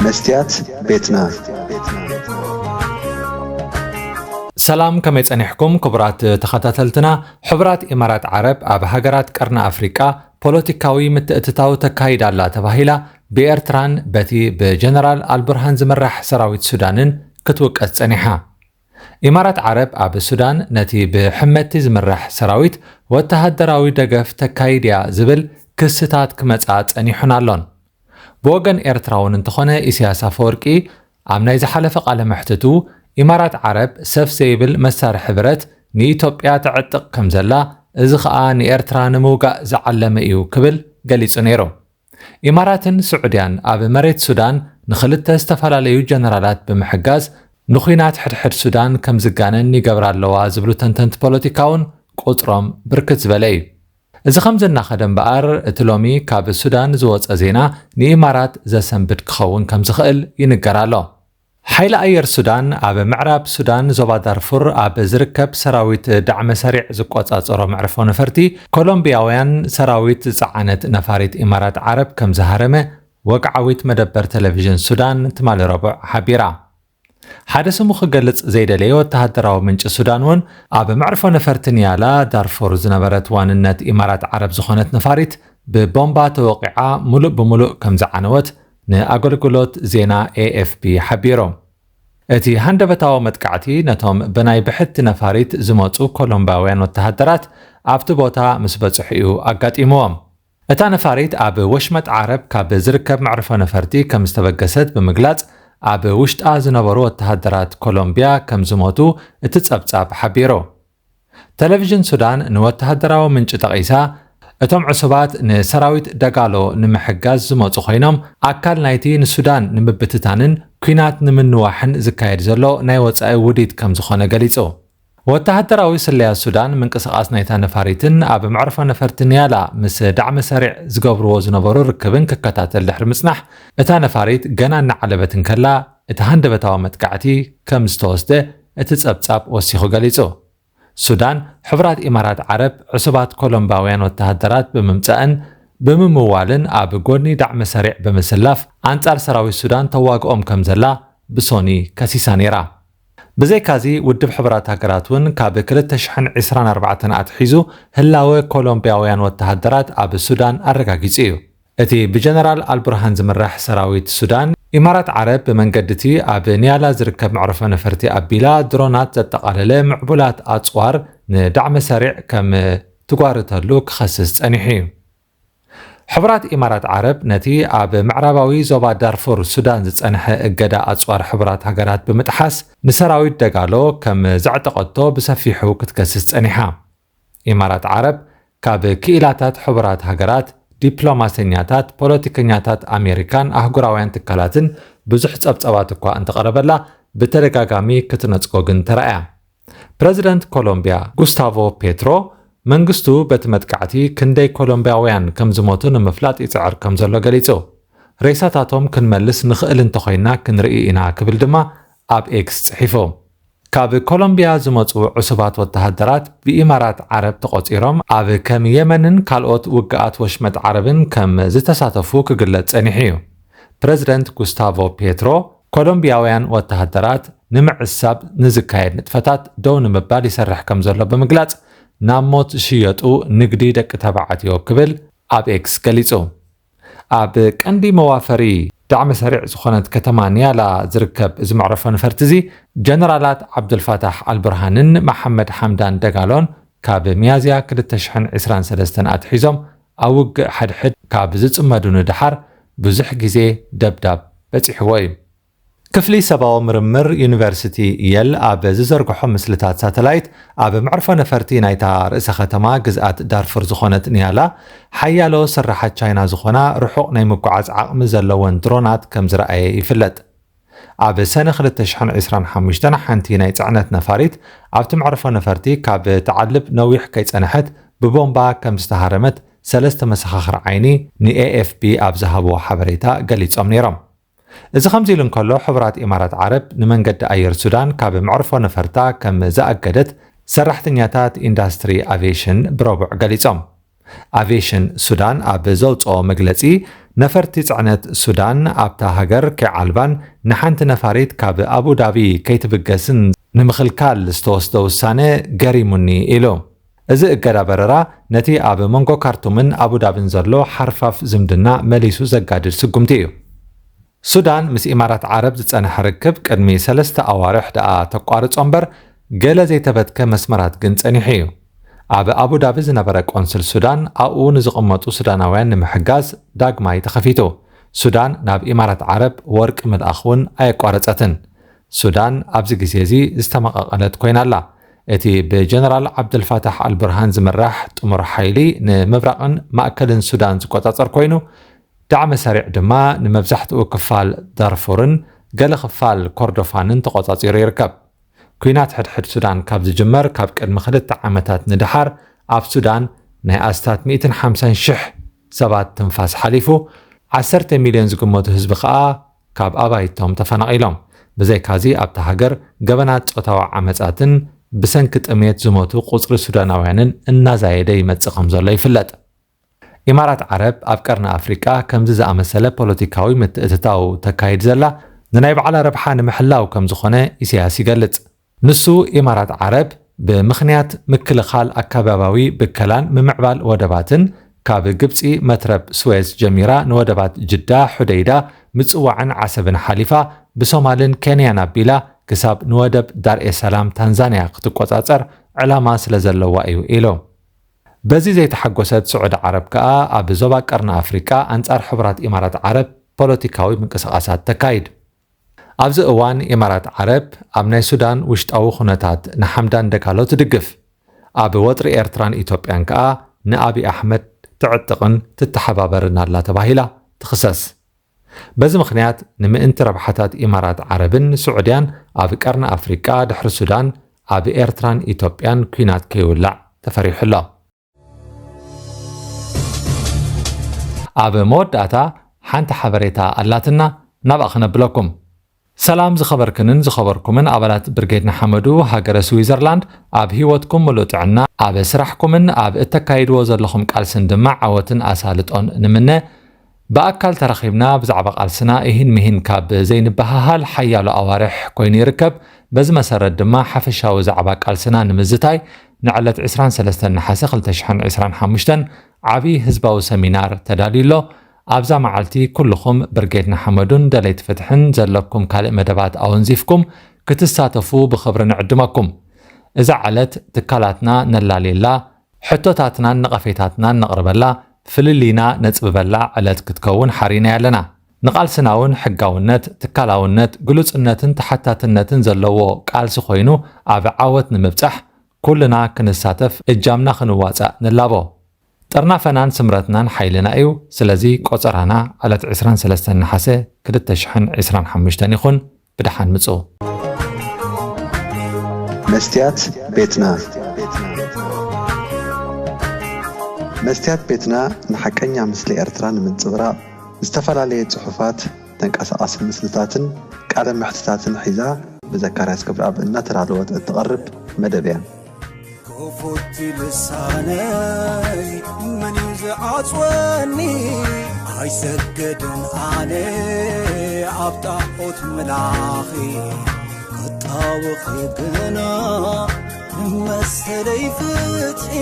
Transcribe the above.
መስትያት ቤትና። ሰላም፣ ከመይ ጸኒሕኩም ክቡራት ተኸታተልትና? ሕቡራት ኢማራት ዓረብ ኣብ ሃገራት ቀርኒ ኣፍሪቃ ፖለቲካዊ ምትእትታው ተካይድ ኣላ ተባሂላ ብኤርትራን በቲ ብጀነራል ኣልቡርሃን ዝምራሕ ሰራዊት ሱዳንን ክትውቀስ ጸኒሓ። ኢማራት ዓረብ ኣብ ሱዳን ነቲ ብሕመቲ ዝምራሕ ሰራዊት ወተሃደራዊ ደገፍ ተካይድ እያ ዝብል ክስታት ክመጽኣ ጸኒሑን ኣሎን። ብወገን ኤርትራ እውን እንተኾነ፣ ኢሳያስ ኣፈወርቂ ኣብ ናይ ዝሓለፈ ቃለ መሕትቱ፣ ኢማራት ዓረብ ሰፍ ዘይብል መሳርሒ ብረት ንኢትዮጵያ ተዕጥቕ ከም ዘላ፣ እዚ ኸኣ ንኤርትራ ንምውጋእ ዝዓለመ እዩ ክብል ገሊጹ ነይሩ። ኢማራትን ስዑድያን ኣብ መሬት ሱዳን ንኽልተ ዝተፈላለዩ ጀነራላት ብምሕጋዝ ንኹናት ሕድሕድ ሱዳን ከም ዝጋነን ይገብራ ኣለዋ ዝብሉ ተንተንቲ ፖለቲካ እውን ቁጽሮም ብርክት ዝበለ እዩ። እዚ ከምዚ እናኸደ እምበኣር፣ እቲ ሎሚ ካብ ሱዳን ዝወጸ ዜና ንኢማራት ዘሰንብድ ክኸውን ከም ዝኽእል ይንገር ኣሎ። ሓይሊ ኣየር ሱዳን ኣብ ምዕራብ ሱዳን ዞባ ዳርፉር ኣብ ዝርከብ ሰራዊት ዳዕመ ሰሪዕ ዝቆጻጸሮ መዕርፎ ነፈርቲ ኮሎምቢያውያን ሰራዊት ዝጸዓነት ነፋሪት ኢማራት ዓረብ ከም ዝሃረመ ወግዓዊት መደበር ቴሌቪዥን ሱዳን ትማሊ ረቡዕ ሓቢራ። ሓደ ስሙ ክገልጽ ዘይደለየ ወተሃደራዊ ምንጪ ሱዳን እውን ኣብ መዕርፎ ነፈርቲ ኒያላ ዳርፉር ዝነበረት ዋንነት ኢማራት ዓረብ ዝኾነት ነፋሪት ብቦምባ ተወቒዓ ሙሉእ ብሙሉእ ከም ዝዓነወት ንኣገልግሎት ዜና ኤ ኤፍ ፒ ሓቢሩ። እቲ ሃንደበታዊ መጥቃዕቲ ነቶም ብናይ ብሕቲ ነፋሪት ዝመጹ ኮሎምባውያን ወተሃደራት ኣብቲ ቦታ ምስ በጽሑ እዩ ኣጋጢምዎም። እታ ነፋሪት ኣብ ወሽመጥ ዓረብ ካብ ዝርከብ መዕርፎ ነፈርቲ ከም ዝተበገሰት ብምግላጽ፣ ኣብ ውሽጣ ዝነበሩ ወተሃደራት ኮሎምቢያ ከም ዝሞቱ እቲ ጸብጻብ ሓቢሩ። ቴሌቪዥን ሱዳን ንወተሃደራዊ ምንጪ ጠቒሳ፣ እቶም ዕሱባት ንሰራዊት ደጋሎ ንምሕጋዝ ዝመጹ ኮይኖም፣ ኣካል ናይቲ ንሱዳን ንምብትታንን ኲናት ንምንዋሕን ዝካየድ ዘሎ ናይ ወጻኢ ውዲት ከም ዝኾነ ገሊጹ። ወተሃደራዊ ስለያ ሱዳን ምንቅስቓስ ናይታ ነፋሪትን ኣብ መዕርፎ ነፈርቲ ኒያላ ምስ ዳዕመ ሰሪዕ ዝገብርዎ ዝነበሩ ርክብን ክከታተል ድሕሪ ምጽናሕ፣ እታ ነፋሪት ገና እናዓለበት እንከላ እቲ ሃንደበታዊ መጥቃዕቲ ከም ዝተወስደ እቲ ጸብጻብ ወሲኹ ገሊጹ። ሱዳን፣ ሕቡራት ኢማራት ዓረብ ዕሱባት ኮሎምባውያን ወተሃደራት ብምምጻእን ብምምዋልን ኣብ ጎድኒ ዳዕመ ሰሪዕ ብምስላፍ ኣንጻር ሰራዊት ሱዳን ተዋግኦም ከም ዘላ ብሶኒ ከሲሳ ነይራ። ብዘይካዚ፣ ውድብ ሕቡራት ሃገራት እውን ካብ ክልተ ሽሕን ዕስራን ኣርባዕተን ኣትሒዙ ህላወ ኮሎምቢያውያን ወተሃደራት ኣብ ሱዳን ኣረጋጊጹ እዩ። እቲ ብጀነራል ኣልቡርሃን ዝምራሕ ሰራዊት ሱዳን፣ ኢማራት ዓረብ ብመንገዲ እቲ ኣብ ኒያላ ዝርከብ መዕርፎ ነፈርቲ ኣቢላ ድሮናት ዘጠቓለለ ምዕቡላት ኣጽዋር ንዳዕመ ሰሪዕ ከም ትጓርተሉ ክኸስስ ጸኒሑ እዩ። ሕቡራት ኢማራት ዓረብ ነቲ ኣብ ምዕራባዊ ዞባ ዳርፉር ሱዳን ዝጸንሐ እገዳ ኣጽዋር ሕቡራት ሃገራት ብምጥሓስ ንሰራዊት ደጋሎ ከም ዘዕጠቐቶ ብሰፊሑ ክትከስስ ጸኒሓ። ኢማራት ዓረብ ካብ ክኢላታት ሕቡራት ሃገራት፣ ዲፕሎማሰኛታት፣ ፖለቲከኛታት ኣሜሪካን ኣህጉራውያን ትካላትን ብዙሕ ጸብጻባት እኳ እንተቐረበላ፣ ብተደጋጋሚ ክትነጽጎ ግን ተራእያ። ፕረዚደንት ኮሎምቢያ ጉስታቮ ፔትሮ፣ መንግስቱ በቲ መጥቃዕቲ ክንደይ ኮሎምቢያውያን ከም ዝሞቱ ንምፍላጥ ይጽዕር ከም ዘሎ ገሊጹ። ሬሳታቶም ክንመልስ ንኽእል እንተኾይና ክንርኢ ኢና ክብል ድማ ኣብ ኤክስ ጽሒፉ። ካብ ኮሎምቢያ ዝመጹ ዕሱባት ወተሃደራት ብኢማራት ዓረብ ተቖጺሮም ኣብ ከም የመንን ካልኦት ውግኣት ወሽመጥ ዓረብን ከም ዝተሳተፉ ክግለጽ ጸኒሑ እዩ። ፕረዚደንት ጉስታቮ ፔትሮ፣ ኮሎምቢያውያን ወተሃደራት ንምዕሳብ ንዝካየድ ንጥፈታት ደው ንምባል ይሰርሕ ከም ዘሎ ብምግላጽ፣ ናብ ሞት ዝሽየጡ ንግዲ ደቂ ተባዕትዮ ክብል ኣብ ኤክስ ገሊጹ። ኣብ ቀንዲ መዋፈሪ ዳዕመ ሰሪዕ ዝኾነት ከተማ ኒያላ ዝርከብ እዚ መዕረፎ ነፈርቲ እዚ፣ ጀነራላት ዓብዱልፋታሕ ኣልቡርሃንን መሓመድ ሓምዳን ደጋሎን ካብ ሚያዝያ ክልተ ሽሕን ዕስራን ሰለስተን ኣትሒዞም ኣብ ውግእ ሓድሕድ ካብ ዝጽመዱ ንደሓር ብዙሕ ግዜ ደብዳብ በጺሕዎ እዩ። ክፍሊ ሰብኣዊ ምርምር ዩኒቨርሲቲ የል ኣብ ዝዘርግሖ ምስልታት ሳተላይት፣ ኣብ መዕርፎ ነፈርቲ ናይታ ርእሰ ከተማ ግዝኣት ዳርፉር ዝኾነት ኒያላ፣ ሓያሎ ስራሓት ቻይና ዝኾና ርሑቕ ናይ ምጉዓዝ ዓቕሚ ዘለወን ድሮናት ከም ዝረኣየ ይፍለጥ። ኣብ ሰነ ክልተ ሽሕን ዕስራን ሓሙሽተን ሓንቲ ናይ ጽዕነት ነፋሪት ኣብቲ መዕርፎ ነፈርቲ ካብ ትዓልብ ነዊሕ ከይጸንሐት ብቦምባ ከም ዝተሃረመት ሰለስተ መሰኻኽር ዓይኒ ንኤ ኤፍ ፒ ኣብ ዝሃብዎ ሓበሬታ ገሊጾም ነይሮም። እዚ ከምዚ ኢሉ እንከሎ፣ ሕቡራት ኢማራት ዓረብ ንመንገዲ ኣየር ሱዳን ካብ መዕርፎ ነፈርታ ከም ዝኣገደት ሰራሕተኛታት ኢንዳስትሪ ኣቪየሽን ብረቡዕ ገሊጾም። ኣቪየሽን ሱዳን ኣብ ዘውጽኦ መግለጺ፣ ነፈርቲ ጽዕነት ሱዳን ኣብታ ሃገር ከይዓልባን ንሓንቲ ነፋሪት ካብ ኣቡዳቢ ከይትብገስን ንምኽልካል ዝተወስደ ውሳነ ገሪሙኒ ኢሉ። እዚ እገዳ በረራ ነቲ ኣብ መንጎ ካርቱምን ኣቡዳብን ዘሎ ሓርፋፍ ዝምድና መሊሱ ዘጋድድ ስጉምቲ እዩ። ሱዳን ምስ ኢማራት ዓረብ ዝጸንሐ ርክብ ቅድሚ ሰለስተ ኣዋርሕ ደኣ ተቋርጾ እምበር፣ ገለ ዘይተበትከ መስመራት ግን ጸኒሑ እዩ። ኣብ ኣቡዳቢ ዝነበረ ቆንስል ሱዳን ኣብኡ ንዝቕመጡ ሱዳናውያን ንምሕጋዝ ዳግማይ ተኸፊቱ። ሱዳን ናብ ኢማራት ዓረብ ወርቂ ምልኣኽ እውን ኣየቋረጸትን። ሱዳን ኣብዚ ግዜ እዚ ዝተመቓቐለት ኮይና ኣላ። እቲ ብጀነራል ዓብደልፋታሕ ኣልቡርሃን ዝምራሕ ጥሙር ሓይሊ ንምብራቕን ማእከልን ሱዳን ዝቆጻጸር ኮይኑ፣ ዳዕመ ሰሪዕ ድማ ንመብዛሕትኡ ክፋል ዳርፉርን ገለ ክፋል ኮርዶፋንን ተቖጻጺሩ ይርከብ። ኲናት ሕድሕድ ሱዳን ካብ ዝጅመር ካብ ቅድሚ ክልተ ዓመታት ንደሓር ኣብ ሱዳን ናይ ኣስታት ሚእትን ሓምሳን ሽሕ ሰባት ትንፋስ ሓሊፉ፣ ዓሰርተ ሚልዮን ዝግመቱ ህዝቢ ከኣ ካብ ኣባይቶም ተፈናቒሎም። ብዘይካዚ ኣብታ ሃገር ገበናት ጾታዊ ዓመጻትን ብሰንኪ ጥሜት ዝሞቱ ቁጽሪ ሱዳናውያንን እናዛየደ ይመጽእ ከም ዘሎ ይፍለጥ። ኢማራት ዓረብ ኣብ ቀርኒ ኣፍሪቃ ከምዚ ዝኣመሰለ ፖለቲካዊ ምትእትታው ተካይድ ዘላ ንናይ ባዕላ ረብሓ ንምሕላው ከም ዝኾነ ኢሳያስ ይገልጽ። ንሱ ኢማራት ዓረብ ብምኽንያት ምክልኻል ኣከባብያዊ ብከላን ምምዕባል ወደባትን ካብ ግብጺ መትረብ ስዌዝ ጀሚራ ንወደባት ጅዳ፣ ሑደይዳ፣ ምጽዋዕን ዓሰብን ሓሊፋ ብሶማልን ኬንያን ኣቢላ ክሳብ ንወደብ ዳር ኤስ ሰላም ታንዛንያ ክትቆጻጸር ዕላማ ስለ ዘለዋ እዩ ኢሉ። በዚ ዘይተሓጎሰት ስዑዲ ዓረብ ከኣ ኣብ ዞባ ቀርኒ ኣፍሪቃ ኣንጻር ሕቡራት ኢማራት ዓረብ ፖለቲካዊ ምንቅስቓሳት ተካይድ። ኣብዚ እዋን ኢማራት ዓረብ ኣብ ናይ ሱዳን ውሽጣዊ ኩነታት ንሓምዳን ደጋሎ ትድግፍ፣ ኣብ ወጥሪ ኤርትራን ኢትዮጵያን ከኣ ንኣቢ ኣሕመድ ትዕጥቕን ትተሓባበርን ኣላ ተባሂላ ትኽሰስ። በዚ ምኽንያት ንምእንቲ ረብሓታት ኢማራት ዓረብን ስዑድያን ኣብ ቀርኒ ኣፍሪቃ ድሕሪ ሱዳን ኣብ ኤርትራን ኢትዮጵያን ኲናት ከይውላዕ ተፈሪሑ ኣሎ። ኣብ መወዳእታ ሓንቲ ሓበሬታ ኣላትና ናብኣ ክነብለኩም። ሰላም ዝኸበርክንን ዝኸበርኩምን ኣባላት ብርጌድ ንሓመዱ ሃገረ ስዊዘርላንድ፣ ኣብ ህይወትኩም ምሉእ ጥዕና፣ ኣብ ስራሕኩምን ኣብ እተካይድዎ ዘለኹም ቃልስን ድማ ዓወትን ኣሳልጦን ንምነ። ብኣካል ተራኺብና ብዛዕባ ቃልስና እሂን ምሂን ካብ ዘይንበሃሃል ሓያሎ ኣዋርሕ ኮይኑ ይርከብ። በዚ መሰረት ድማ ሓፈሻዊ ዛዕባ ቃልስና ንምዝታይ ንዕለት ዕስራን ሰለስተን ነሓሰ ክልተ ሽሕን ዕስራን ሓሙሽተን ዓቢ ህዝባዊ ሰሚናር ተዳልዩ ኣሎ። ኣብዛ መዓልቲ ኩልኹም ብርጌድ ንሓመዱን ደለይቲ ፍትሕን ዘለኩም ካልእ መደባት ኣወንዚፍኩም ክትሳተፉ ብኽብሪ ንዕድመኩም። እዛ ዕለት ትካላትና ነላልየላ፣ ሕቶታትናን ነቐፌታትናን ነቕርበላ፣ ፍልልይና ነጽብበላ ዕለት ክትከውን ሓሪናያ ኣለና። ንቓልስና እውን ሕጋውነት፣ ትካላውነት፣ ግሉጽነትን ተሓታትነትን ዘለዎ ቃልሲ ኮይኑ ኣብ ዓወት ንምብጻሕ ኩልና ክንሳተፍ እጃምና ክንዋጻእ ንላቦ። ጥርናፈናን ስምረትናን ሓይልና እዩ። ስለዚ ቆጸራና ዕለት ዕስራን ሰለስተን ነሓሰ ክልተ ሽሕን ዕስራን ሓሙሽተን ይኹን። ብደሓን ምጹ። መስትያት ቤትና። መስትያት ቤትና ንሓቀኛ ምስሊ ኤርትራ ንምንጽብራቕ ዝተፈላለየ ጽሑፋት፣ ተንቀሳቓሲ ምስልታትን ቃለ መሕትታትን ሒዛ ብዘካርያስ ገብረኣብ እናተዳለወት እትቐርብ መደብ እያ። ክፉት ልሳነይ መን እዩ ዝዓጽወኒ? ኣይሰግድን ኣነ ኣብ ጣዖት ምላኺ፣ ክጣወኺ ግና መሰለይ ፍትሒ።